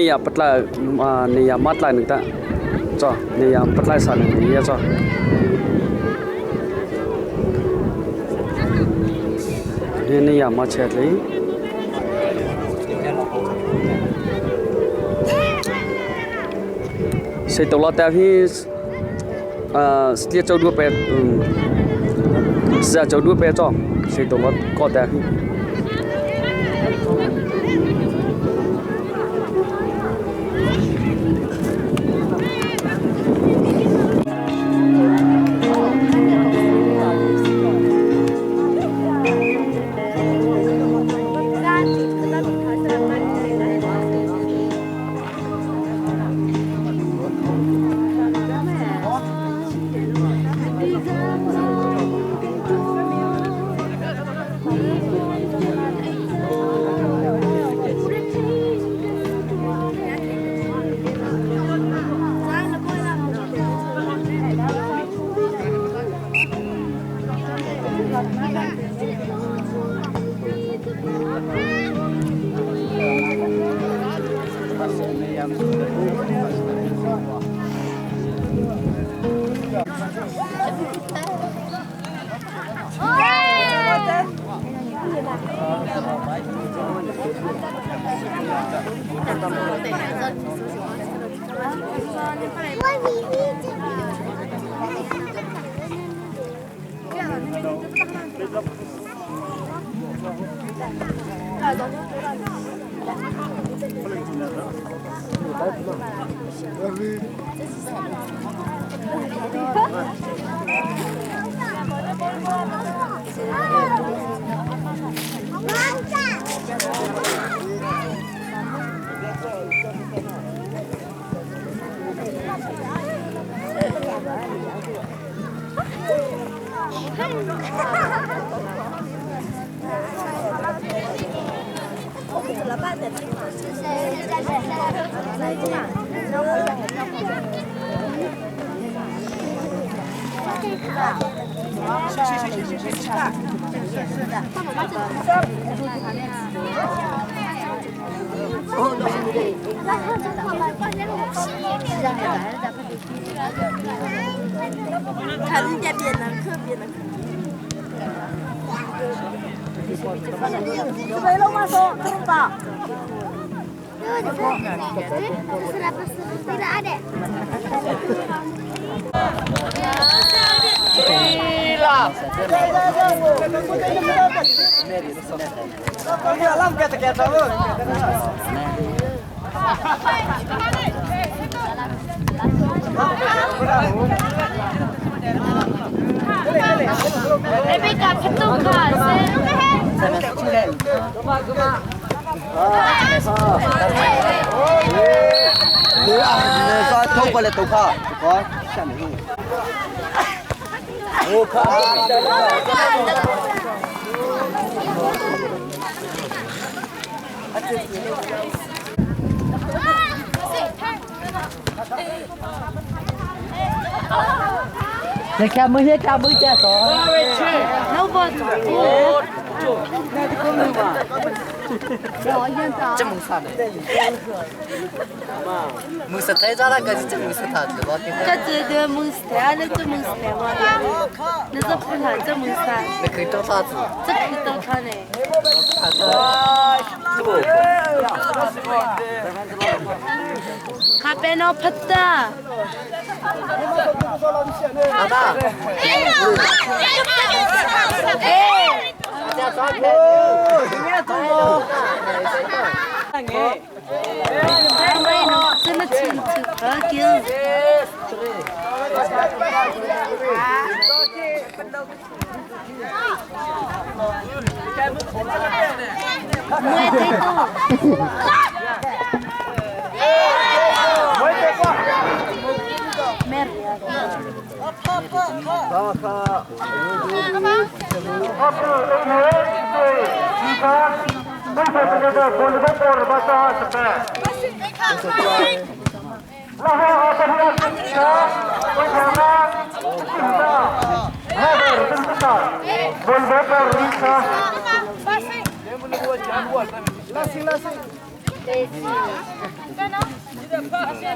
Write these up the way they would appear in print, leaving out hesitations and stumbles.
Nei ah patla nei ah mat lai ning ta. Cho nei ah patlai sa ning ni cho. Hi nei ah ma chet li. Sei to la ta hi stia chau du pe sia chau du pe cho sei to la ko ta hi.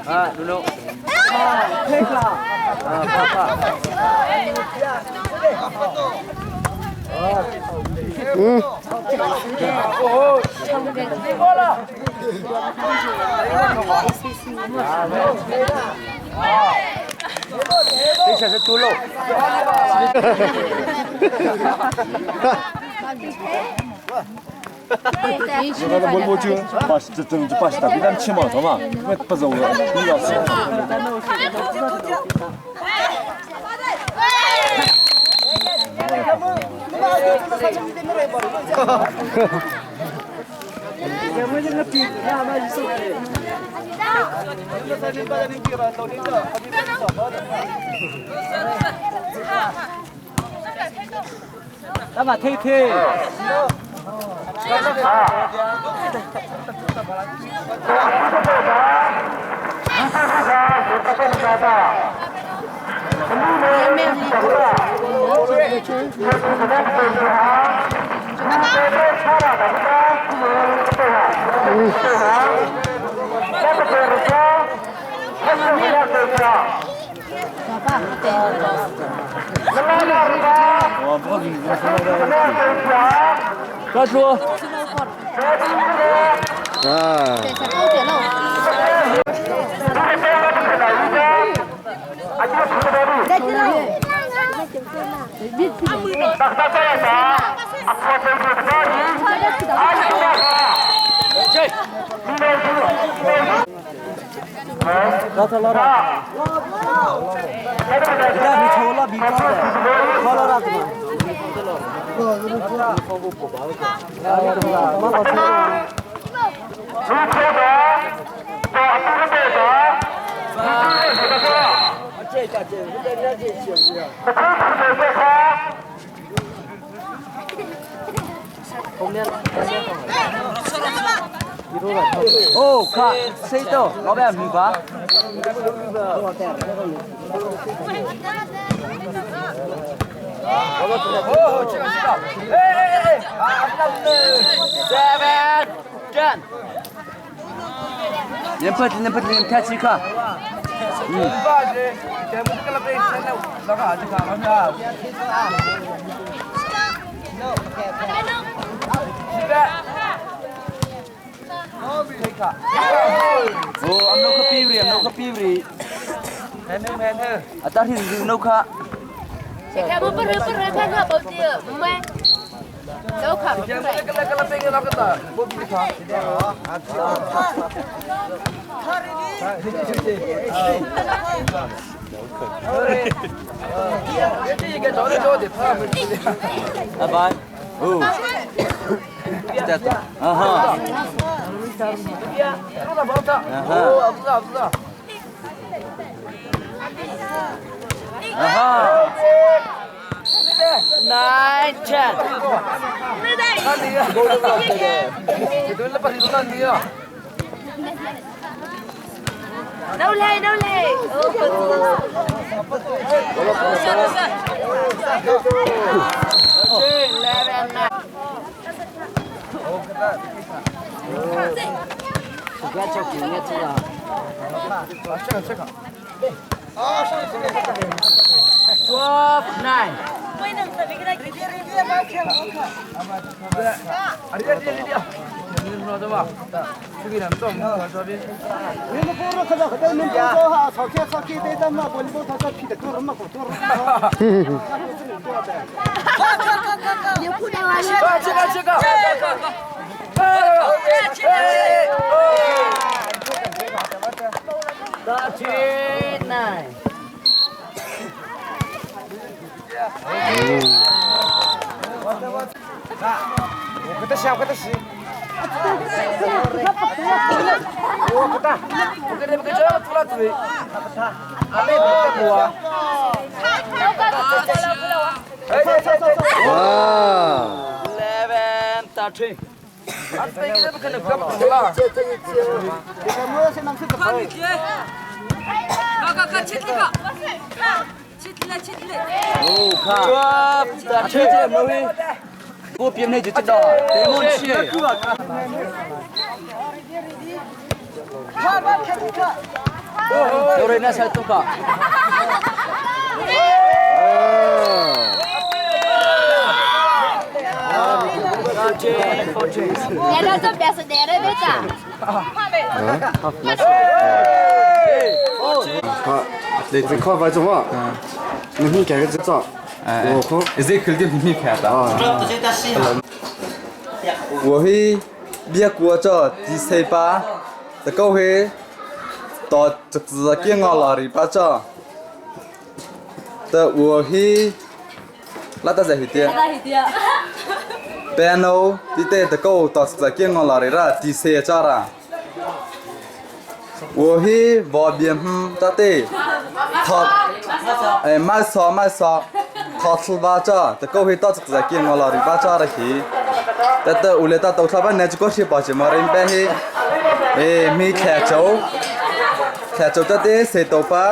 Ah, dulu. Ah, papa. 这下是猪肉。我我就把这这就把大饼干切嘛，懂吗？我不是我，你要吃。 咱把推推。大叔。啊。哦，看谁到？老板没吧？哦，这个知道。哎哎哎哎，啊，seven ten。你不你不你看几个？嗯。哦，俺们可比不了，俺们可比不了。啊，但是你可。拜拜。哦。啊哈。啊哈。Nine ten。đâu lên đâu lên 12 9 39 哇！ 11 13哦，看，这这没位，我边内就知道，对门去。Lorena sa tu ka. 你这靠摆着嘛？你你改个这张，我靠，这肯定比你看的。我去别国这第三把，这个会到这只见我老里把这，这我去那到在一点。piano ဒီတဲ့တကောတော့စကင်ငလာရရာဒီဆေချာရာဝဟီဘောဘီဟမ်တတေထောအဲမဆောမဆောထောသဘာချာတကောဟီတော့စကင်ငလာရီဘာချာရဟီတတဦးလေတတော့သဘာနေချကိုရှိပါချမရင်ပဲဟီအေမိခဲချိုခဲချိုတတေစေတော့ပါ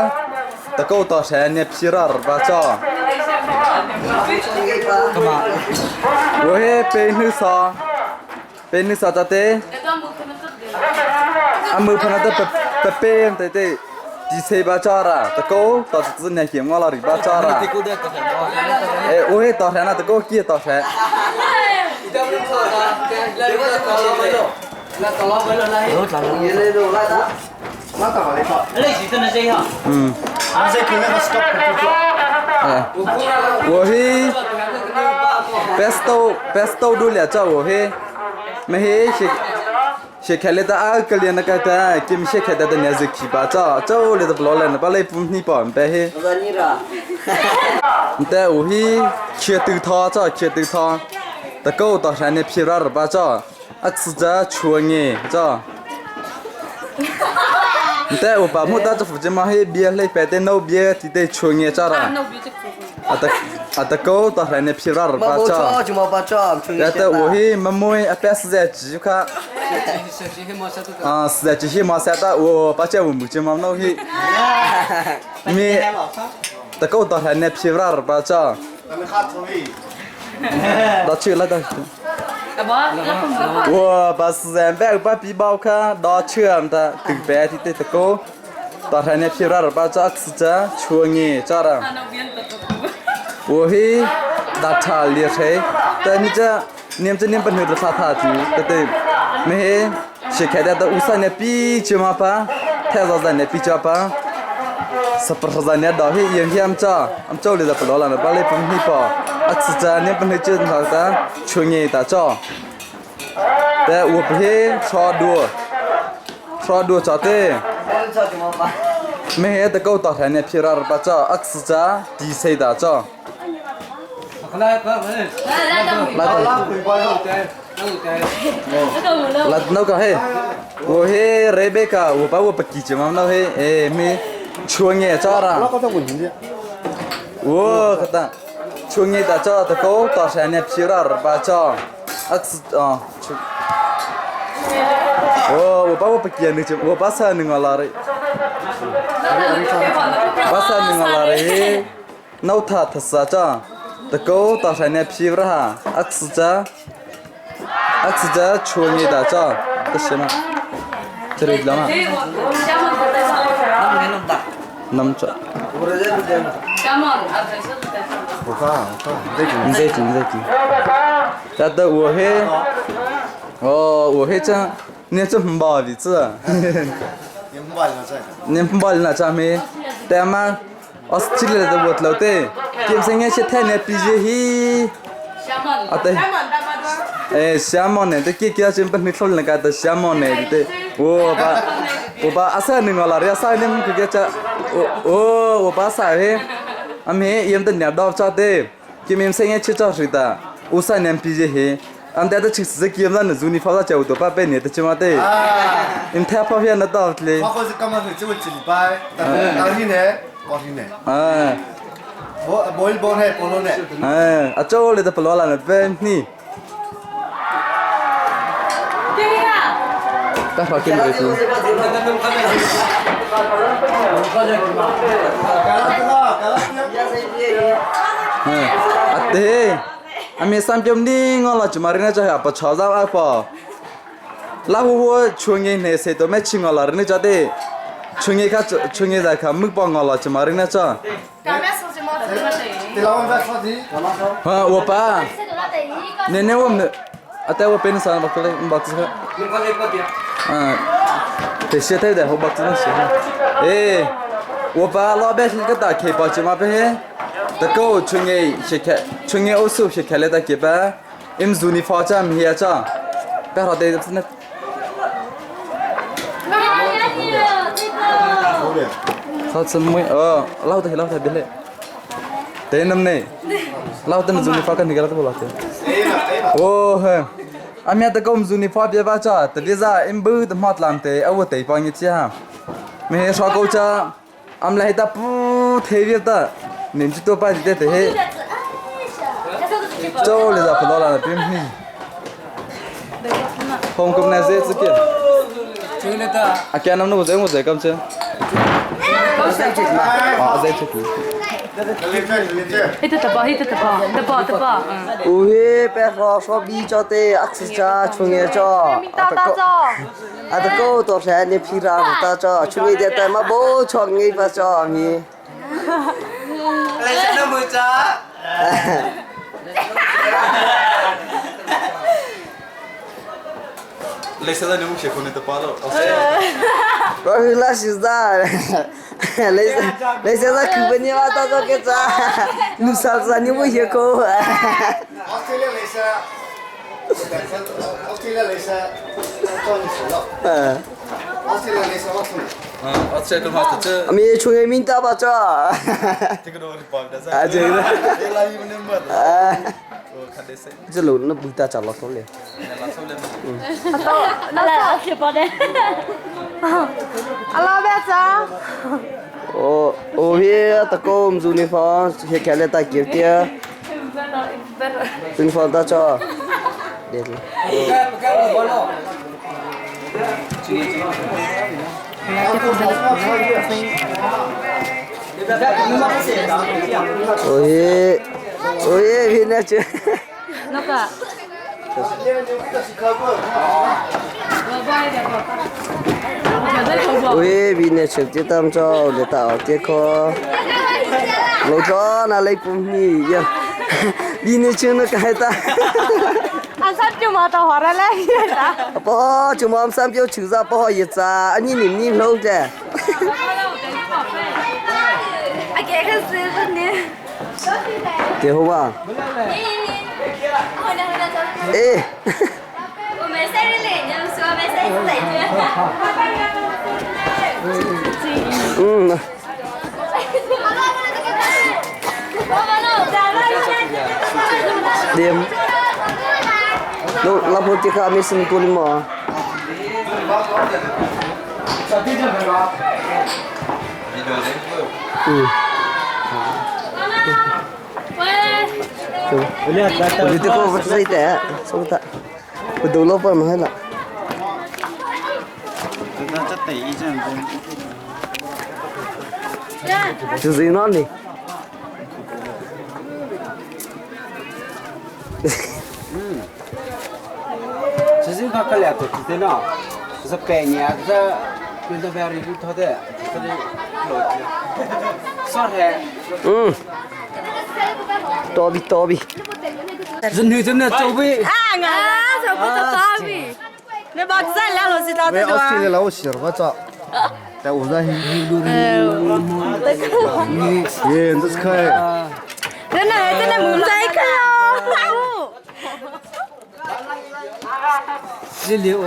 တကောတော့ဆန်နေဖြီရဘာချာ 我嘿被女杀，被女杀咋的？阿木碰到的白白白对对，第三把抓了，这个到是只能嫌我了，二把抓了。哎，我嘿到山了，这个几到山？嗯。哎，我嘿。Pesto pesto ดูเหลือเจ้าโอเคไม่เฮ้เชเชแค่เลตาอากเลียนกะตากิมเชแค่ตาเนี่ยซึขีบาเจ้าเจ้าเลตบลอเลนะปะเลยปุ่มนี่ปอนไปเฮ้แต่โอเฮเชียตือทอเจ้าเชียตือทอตะโก้ต่อฉันเนี่ยพี่รับบาเจ้าอัศจาชัวเงี้เจ้าแต่อุปามุตาจะฟูจะมาให้เบียร์เลยไปเต้นเอาเบียร์ที่เต้ชัวเงี้เจ้าละ 啊，得狗到海那皮拉二把叫，然后我嘿没摸一般是在鸡卡，啊是在这些毛三的，我把这我母亲妈弄去，没，得狗到海那皮拉二把叫，到去了到去。我把时间白把皮包卡到去的，对白的得狗，到海那皮拉二把叫吃着，缺你叫了。我嘿，打茶列车，但你这你们这你们不能查他的，对对，没嘿，是开的都五三年比较嘛吧，太早三年比较吧，十不三年到嘿，营养着，俺们这里的不老了，把那不你包，啊吃着你不能就那个缺你打着，但我不嘿，差多，差多咋的？没嘿，得够到台呢，皮拉把着，啊吃着，第三打着。来，那个嘿，我嘿瑞贝卡，我把我不记住嘛，那嘿，哎，没，春叶咋了？我可当，春叶咋着？得够到山那皮了把着，啊是啊，我我把我不记得我把山那个拉的，把山那个拉的，那他他啥着？တကောတာဆိုင်နေဖြီရဟာအခစချာအခစချာချိုနေတာချာတရှမချရိလမနမ်ချာ你再听，你再听。这都我黑，哦，我黑这，你这很包的子。你不包那咱们，但嘛，我是进来的我老对。金星眼是太那比较嘿，啊对，哎，小毛呢？这几家真不能说那个的小毛呢？对，我把我把阿三那个了，阿三那么个叫，我我把啥嘿？阿妹用的鸟道叫的，金星眼吃着是的，我三年比较嘿。俺带的吃是给俺的祖你发到叫我多把百年的起码得，你太跑偏了到嘞。我是刚刚是这个礼拜，但是当天呢，当天呢。哎。 बोल बोल है बोलो ने 哎，啊，这我来的不老了呢，别你。大好给你个猪。嗯，啊对，阿咪三表你我了，就马上就下不吵吵阿婆。La hu hu chungi ne se to me chinga la rin cha te chungi kha chungi za kha muk pa nga la chma rin na cha. Ha wo pa. Ne ne wo ate wo pen sa bak le bak sa. Ah. Te se te da ho bak na se. Eh. Wo pa lo be ka ta ke pa chma pe he. Ta ko chungi she khe chungi o su she khe le ta ke pa. Im zuni fa cha mi ya cha. Pe ra te na. Sa chen mui ờ lau te lau te bele. Te nam ne. Lau te zuni fa kan ni gara te bola te. Oh he. Amia te kom zuni fa bia ba cha te bia za im bu te mat lam te awu te pa ngi cha. Me he swa ko cha am la ta pu the vi ta nim chi to pa ji te te he. Cho le za phala la pim ni. Hong Kong na ze chi ke. A kya nam no zai mo zai kam che. Ah zai che ku. Hit the ball, hit the ball, the ball, the ball. Uhe pe kho so bi cho te aksi cha chunge cho. A ta ko to sa ne phi ra ta cho chunge de ta ma bo cho ngi pa cho mi. Lấy xe nó mưa cha. Le sa da ne mu she ko ne ta pa lo. 我是拉西子，雷雷先生可不你妈到这个咋？你啥子你不学过？嗯。 Australia ma ta che. আমি ছুঁয়ে মিনতা বাচা Te ko ri pa da za. আচ্ছা La yi ne ma. O kha de se. 这路那不大找老头嘞。 那是包的。 阿拉别走。 ও ও হে তকো ইউনিফর্ম হে খেলে তা কিরতিয়া ইউনিফর্ম তা চ দেখ ও হে ও হে ভিনা চ 那个。 ও হে ভিনা চ তিতাম চ লেতা দেখো 老张那来不你呀，比你请那个还大。 俺三舅妈到华来来呀。 不，就我们三表舅子不好意思啊，你你你老的。 阿给个师傅你。对好吧？哎。 我没生日嘞，你们说没生日再见。嗯。点。老老婆这个没什么多的嘛。嗯。我这个不是的，收的，我都老板买了。就是那里。 其实他个两个记得呢，是百年这跟着外里头的，这里老几，上海。 嗯。多比多比。 这女的呢，走呗。 啊，俺这不是芭比，那把咱俩老是到这 喂，老师，我操！在我那，耶，这是可以。 真的真的唔使看哦。 这里哦。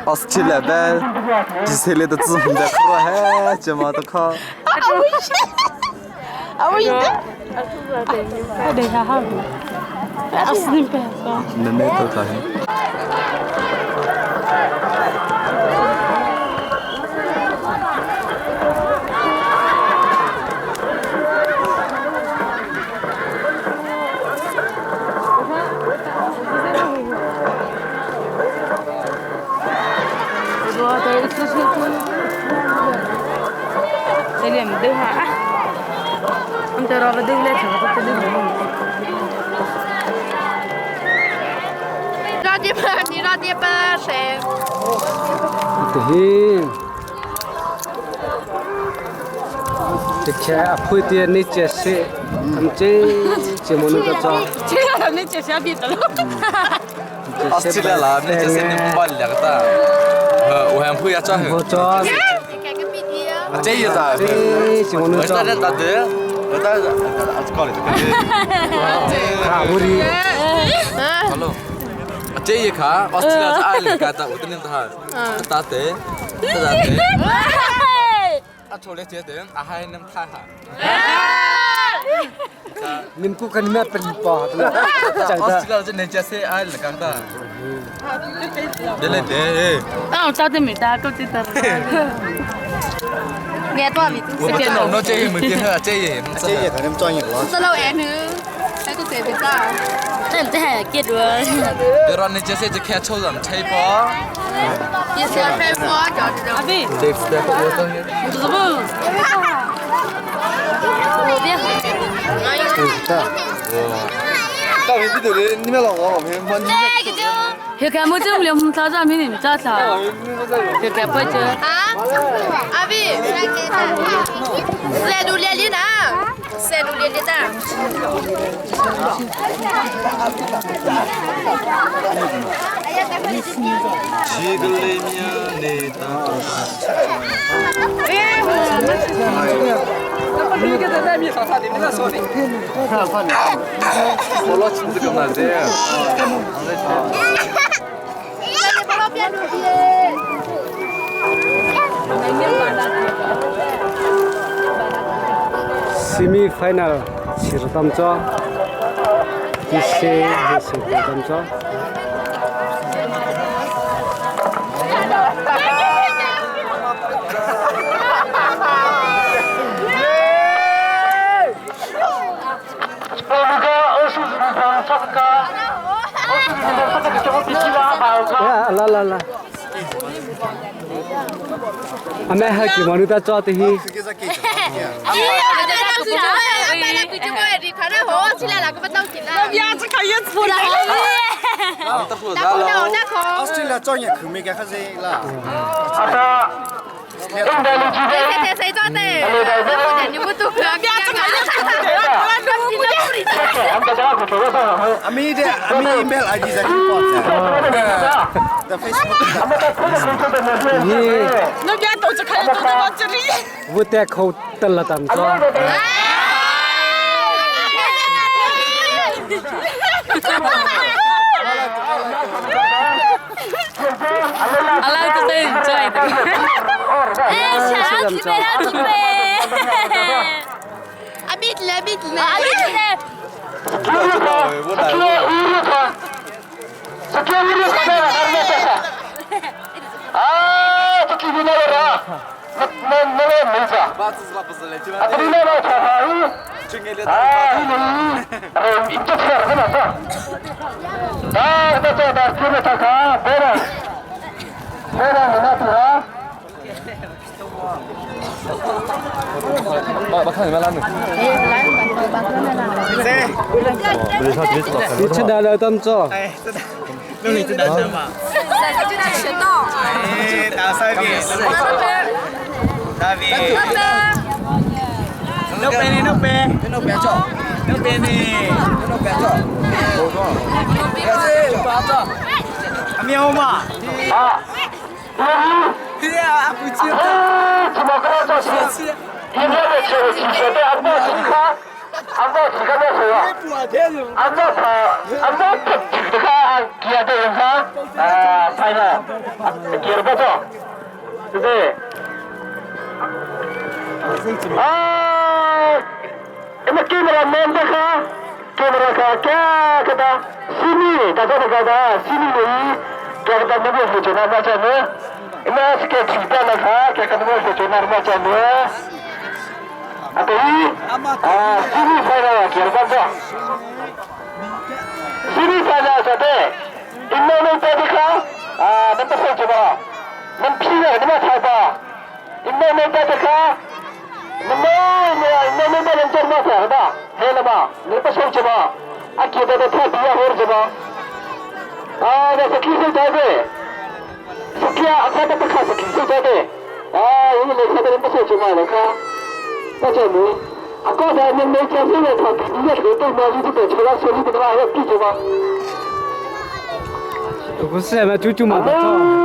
Australia 呗，以色列的字母在哭嘿，这么都靠。那那都可以。 Australia 啦，你这是你不两个大，我还不要抓很。这一咋？我在这打的，我在这搞的这个。卡乌里。 Hello。这一卡，Australia 是爱两个大，我跟你讲，打的，打的。啊，除了这点，啊还能太好。 nimku kan me pen pa Australia 这人家是爱两个大。对对对。啊，我到底没打过这个。我不知道，我这个没听过，这个这个肯定专业了。这老爱呢，还个这边打。这这还给着。别让你这些就看抽人吹波。也是开波，叫这种。阿比。这次在我等你。这不。大明这里你们老王，我们关这个就。那个没这么两早上没你早上。那个不就。啊，阿比，三度连连的，三度连连的。七个雷米内达。Semi final sir tam cho tise he sir tam cho. La la la. Ame ha ki manu ta cho te hi. Vute kho tel la tam cho. Chada la tam cho. 不是嘛，猪猪嘛不错。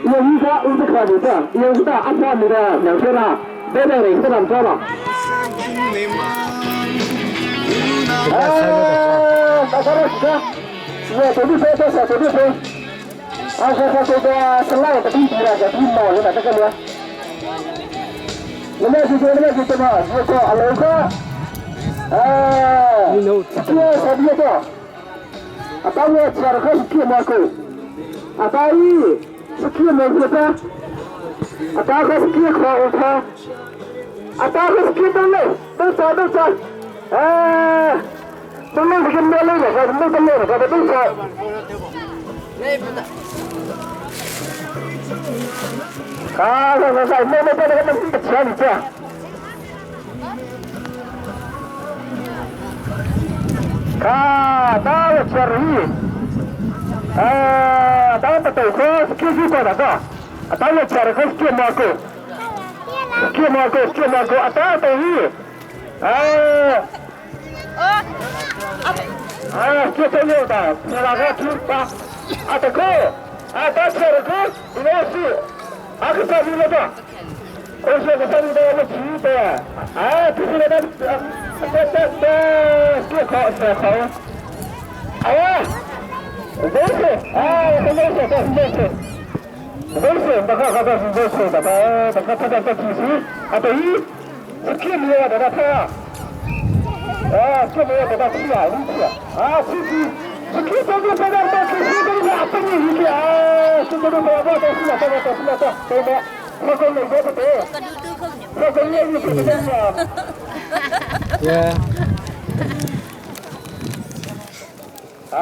有一个五十块的，有一个阿婆你的两千了，对对对，这两千了。哎，大家好，我手机飞，这手机飞，啊，这这这个是那个地皮了，这地毛了，这个呢？你们是说你们是什么？我说阿老哥，哎，这手机多，啊，当我吃了可是皮毛狗，啊，大姨是皮毛狗的，啊，大哥是皮毛狗，啊，大哥是皮毛嘞，都走都走，哎。都没个没累了，没个累了，都走。啊，来来来，没没没没没钱你这。啊，到了车里，啊，到了豆壳，继续过那个，啊，到了车里可是捡毛狗，捡毛狗，捡毛狗，啊，到了豆鱼，哎。啊，这都有的，那个听吧，啊，大哥，啊，到车里可，你那是，啊，个啥子那个？我说个啥子的，我记得，啊，就是那个，这这这，这好这好，哎呀，没事，哎，没事，没事，没事，那个那个没事，那个那个他在继续，啊，对，是骗你的，那他。啊，这没有给他吃啊，你吃啊，吃吃，吃吃这个这个这个这个这个你啊，这个这个这个这个这个这个这个，这个美国不对，这个粤语不对啊。耶。啊。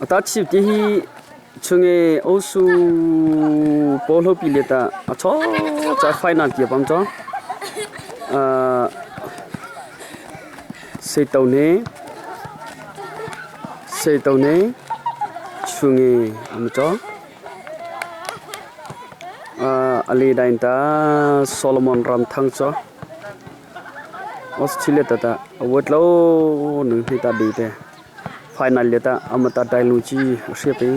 Ta chip ti hi chunge osu polo pi le ta a cho cha final ti pam cho sei tau ne sei tau ne chunge am cho. Ali dain ta Solomon Ram Thang cho Australia ta ta awat lo nung hi ta di te final le ta amata dai lu chi hria pe.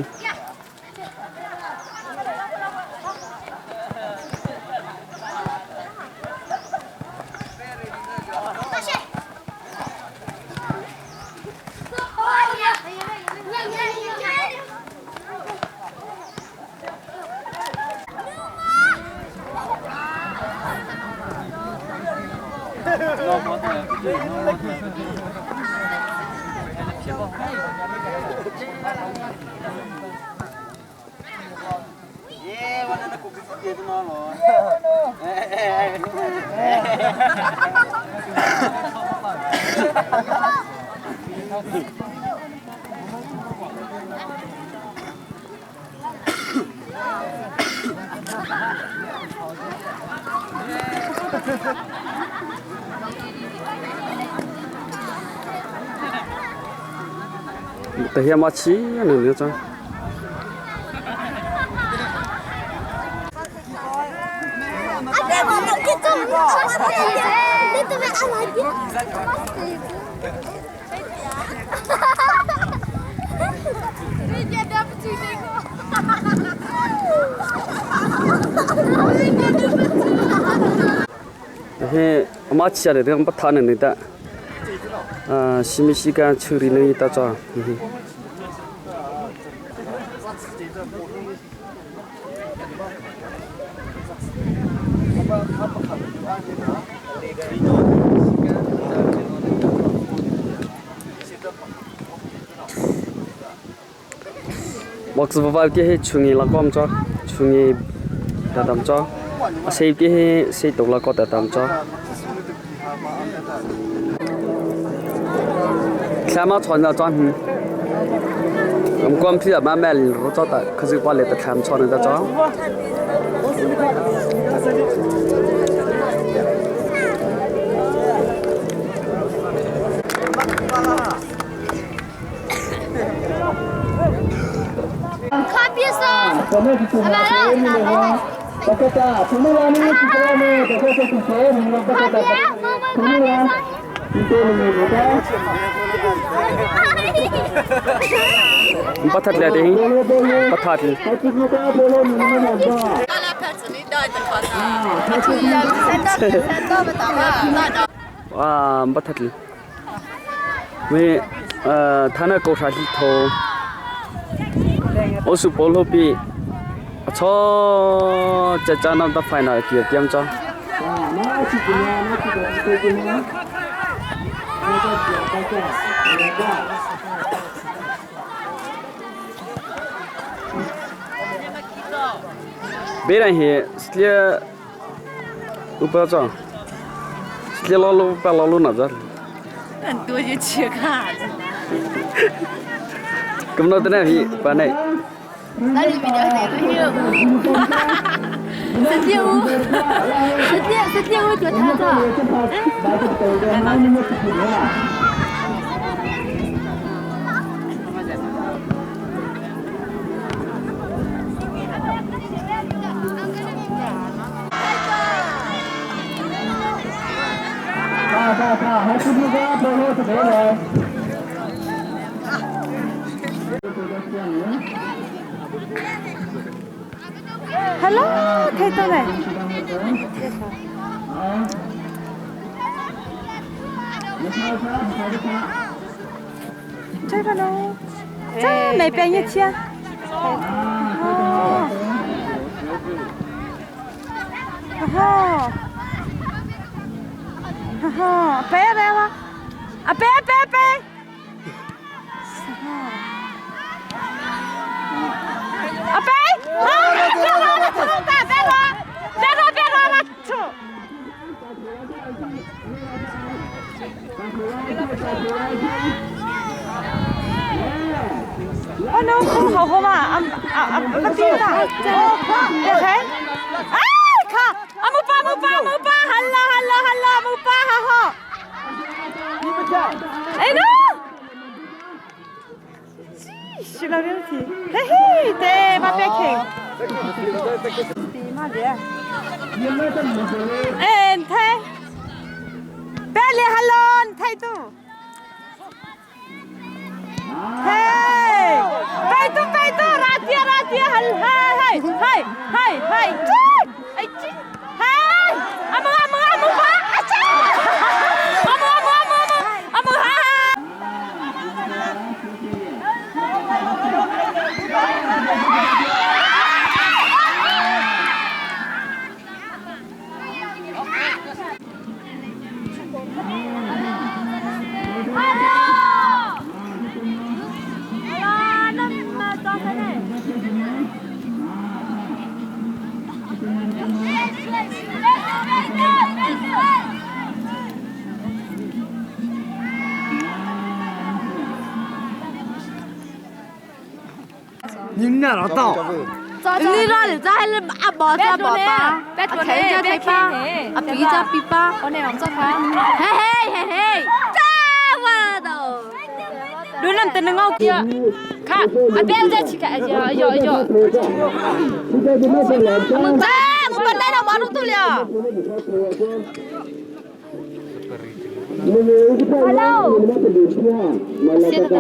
Ta hiam a chi ani ne cha. He ama chia le dang patha ne ta simi si ka churi nei ta cha. Box vaval te hi chungi lakom cho chungi tatam cho a sei te hi sei tuk la ko tatam cho thlama chon na chon am kom phi ma mel ro cho ta khazi pa le ta thlam chon ta cho. Pathat le ding pathat le wa pathat le me thana ko sha hi tho osu pol ho pi acho cha cha nam ta final ki tiam cha. Be ran hi slia upa cha slia lo lo pa lo lo na za. 多就切卡子。 咁多得呢hi pa nei. 那你比较得了十点五，10点，10点5就他的。 Hello, thấy tôi này. Chơi vào đâu? Chơi mày bên như chia. Ha, bé bé mà. À bé bé bé. À bé. À bé bé bé bé bé Oh no, 好好嘛，啊啊啊，不对啦，别开，哎，看，啊木巴木巴木巴，哈啦哈啦哈啦木巴哈哈，哎喏， Si lo riu thi. He he te ma pe kheng. En the. Pe le halon thai tu. Hey! Pai tu pai tu ratia ratia hal hai hai hai hai hai ai chi hai amu amu amu pa acha amu amu amu amu amu ha 你那老道。你那里在阿伯在爸爸，阿睇在睇爸，阿比在比爸，嘿嘿嘿嘿，这我都。轮轮等等我看，阿边在去看，哎呦哎呦！在，我本来都忙碌了。Hello。写的对。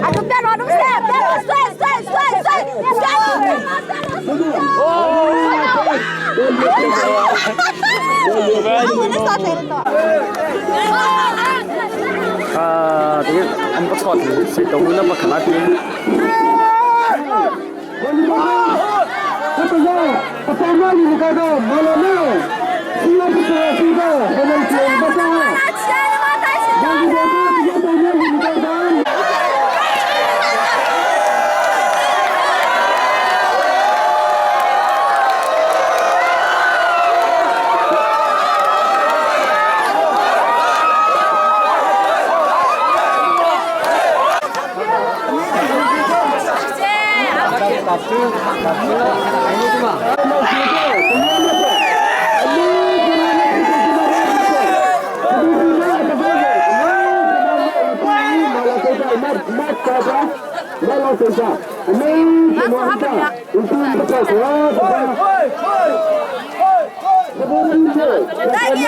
啊，都别乱弄噻，别乱摔摔摔摔摔！啊，这个俺不错的，谁都那么看那边。 Thank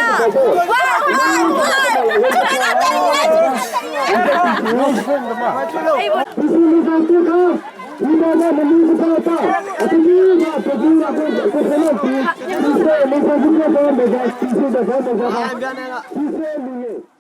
you.